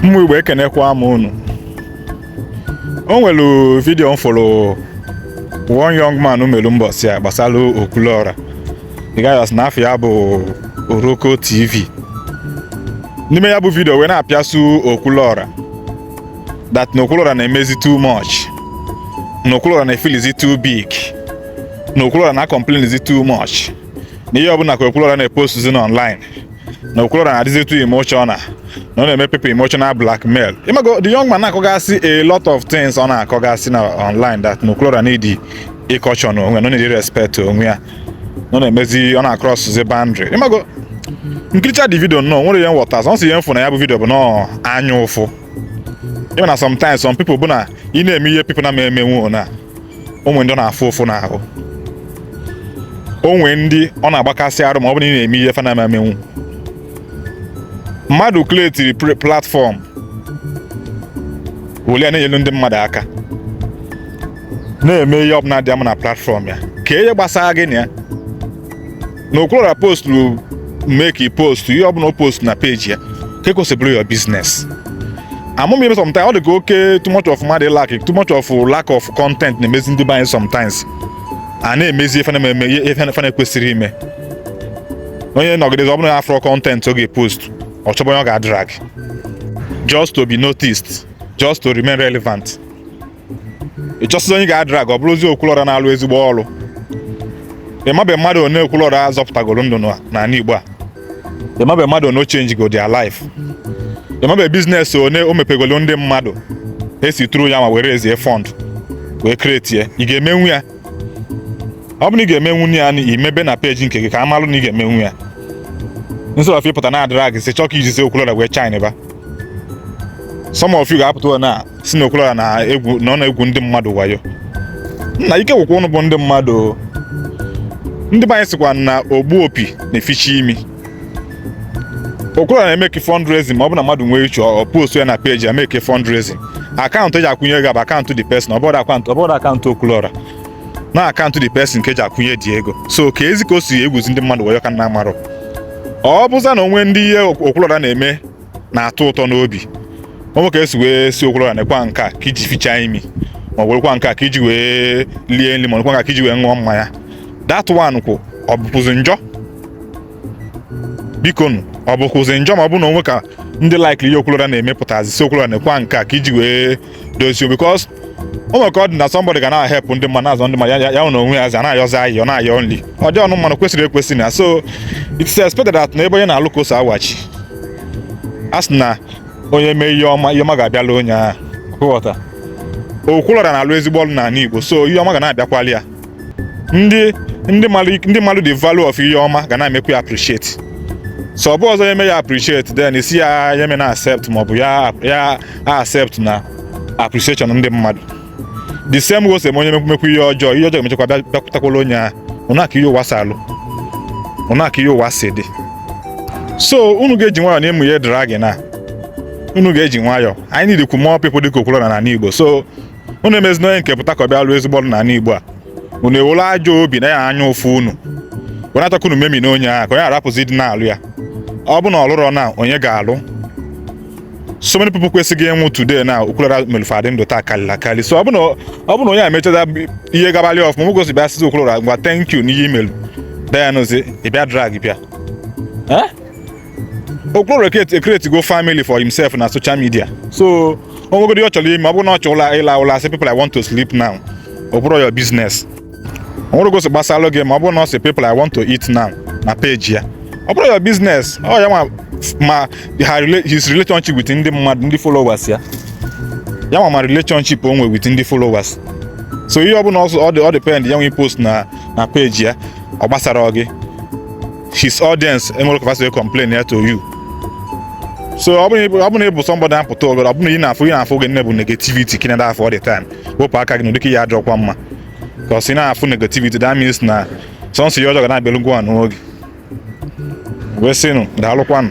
Ụmụ Igbo, ekenekwa m unu. O nwere video m fụrụ one young man melu mbọsị a gbasara Okwuluọra. The guy sị na afa ya bụ Oroko TV. N'ime ya bụ video wee na-apịasụ Okwuluọra that na Okwuluọra na-emezi too much, na Okwuluọra na-efilizi too big, na Okwuluọra na-complainizi too much, na ihe ọbụla ka Okwuluọra na-epostuzi n'online, na Okwuluọra na-adịzi too emotional, na ọ na-eme people emotional blackmail. Ịmago, the young man na-akọgasị a lot of things ọ na-akọgasị na online, that na Okwuluọra need ịcaution onwe ya, na ọ need respect onwe ya, na ọ na-emezi, ọ na-acrosszi boundary. Ịmago, nkiricha the video nnọọ nwere ihe nghọta. Sọ ihe mfụ na ya bụ video bụ nọọ anya ụfụ. Ịma na sometimes some people bụ na ị na-eme ihe people na-ama emenwu, na onwe ndị ọ na-afụ ụfụ n'ahụ, onwe ndị ọ na-agbakasị arụ ma ọ bụ na ị na-eme ihe fa na-ama emenwu. Mmadụ createri platform wole ya na-enyelu ndị mmadụ aka, na-eme ihe ọbụla dị ama na platform ya, ka ihe gbasara gị na ya na Okwuluọra posturu make post, ihe ọbụla o post na page ya ka ekwesịbụrụ your business. Amụm ime sometimes ọ dị ka oke too much of mmadụ lack, too much of lack of content na-emezi ndị be anyị. Sometimes a na-emezi ife na-eme ihe ife na-ekwesịrị ime. Onye nọgidezi, ọ bụrụ na afro content ọ ga-epost, ọ chọba onye ọ ga-drag just to be noticed, just to remain relevant. Ị chọsịzi onye ga-adrag, ọ bụrụzi Okwuluọra na-alụ ezigbo ọrụ. Ị mabe mmadụ one Okwuluọra zọpụtagoro ndụ n'ala Igbo a? Ị mabe mmadụ one o change their life? Ị mabe business one o mepegolo ndị mmadụ esi tụrụ ya ma were ezie fund wee create ya? Ị ga-emenwu ya? Ọ bụrụ na ị ga-emenwu ya, na imebe na page nke gị ka a malụ na ị ga-emenwu ya, instead of ịpụta na drag si chọọ ka ijizi Okwuluọra wee shine ba. Some of you ga-apụta na si na Okwuluọra na egwu, na ọ na-egwu ndị mmadụ wayo. Nna, ike gwụkwa ụnụ bụ ndị mmadụ. Ndị be anyị sịkwa na ogbu opi na-eficha imi. Okwuluọra na-emeke fundraising. Ma ọ bụ na mmadụ nwee uche, ọ post ya na page ya, make fundraising. Account eji akwụnye ego bụ account the person, ọ bụrụ account, ọ bụrụ account Okwuluọra, na account the person ka eji akwụnye dị ego. So ka ezi ka o si egwuzi ndị mmadụ wayo ka nna amarụ. Ọ bụza na onwe ndị ihe Okwuluọra na-eme na-atọ ụtọ n'obi onwe, ka esi wee si Okwuluọra nekwa nke a ka iji fichaa imi, ma ọ werekwa nke a ka iji wee lie nri, ma ọ nekwa nke a ka iji wee ṅụọ mmanya, that one kwụ, ọ bụkwụzi njọ? Biko nụ, ọ bụkwụzi njọ ma ọ bụ na onwe ka ndị like ihe Okwuluọra na-emepụtazi si Okwuluọra nekwa nke a ka iji wee dozie? Because o nwere ka ọ dị na somebody ga na-ahepụ ndị mmadụ, na-azọ ndị mmadụ, ya ya na onwe ya zi a na-ayọzi ayọ, na-ayọ nri, ọ dị ọnụ mmanụ kwesịrị ekwesị na. So it's expected that na ebe onye na-alụ ka o si awachi. A sị na onye mee ihe ọma, ihe ọma ga-abịala onye ahụ. Ghọta, Okwuluọra na-alụ ezigbo ọrụ n'ala Igbo, so ihe ọma ga na-abịakwali ya. Ndị mmadụ the value of ihe ọma ga na-emekwa ya appreciate. So ọ bụ ọzọ eme ya appreciate, then isi ya ya eme na accept, maọbụ ya ya accept na appreciation ndị mmadụ. The same goes eme onye mekwa ihe ọjọọ, ihe ọjọọ ga-emechakwa bịakwutakwala onye ahụ. Ụna ka ihe ụwa si alụ, ụna ka ihe ụwa si dị. So unu ga-eji nwayọọ na ịmụ ihe drag na unu ga-eji nwayọọ. Anyị need more people dịka Okwuluọra n'ala Igbo. So unu emezina onye nke pụta ka ọ bịa lụọ ezigbo ọrụ n'ala Igbo a, unu ewere ajọ obi na ya anya ụfụ unu were achọka unu memi na onye ahụ ka onye arapụzi ịdị na-alụ ya. Ọ bụ na ọ lụrọ na onye ga-alụ. So many people kwesịghị ịnwụ today na Okwuluọra melufe adị ndụ taa karịrị akarị. So ọ bụ na onye a emechaza ihe gabalị ọfụma, nwoke osi bịa sịzi Okwuluọra, "Ngwa, thank you n'ihe imelu." Dayanụzi ị bịa drag bịa. Eh? Okwuluọra create go family for himself na social media. So o nwegodi ọ chọrọ ime, ọ bụrụ na ọ chọrọ ịla ụla, sị, "People, I want to sleep now," ọ bụrụ your business. O nwere gosi gbasalụ gị. Ma ọ bụrụ na ọ sị, "People, I want to eat now," na page ya, ọ bụrụ your business. Ọ ya nwa ma his relationship with ndị mmadụ, ndị followers ya, ya nwa ma relationship o nwe with ndị followers. So ihe ọbụla ọ depend ya nwe post na page ya, ọ gbasara gị. His audience enwere capacity to complain ya to you. So ọ bụrụ na ị bụ somebody na-apụta ogodo, ọ bụrụ na ị na-afụ gị nne bụ negativity ka ị na-afụ all the time, wepụ aka gị n'ụdị ka ya adịrọkwa mma. Because ị na-afụ negativity, that means na sọnsọ ihe ọjọọ ga na-abịalu ngwa n'oge. Wee sịnụ daalụkwanụ.